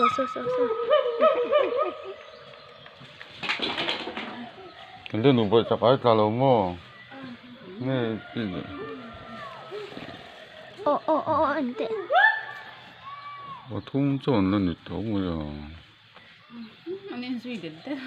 Saw saw saw saw. Kan te nupa chak ai tla lo maw? Nge ti leh. Aw aw aw aw an teh. Pathum chu an la ni tho mai a. An inzui det det.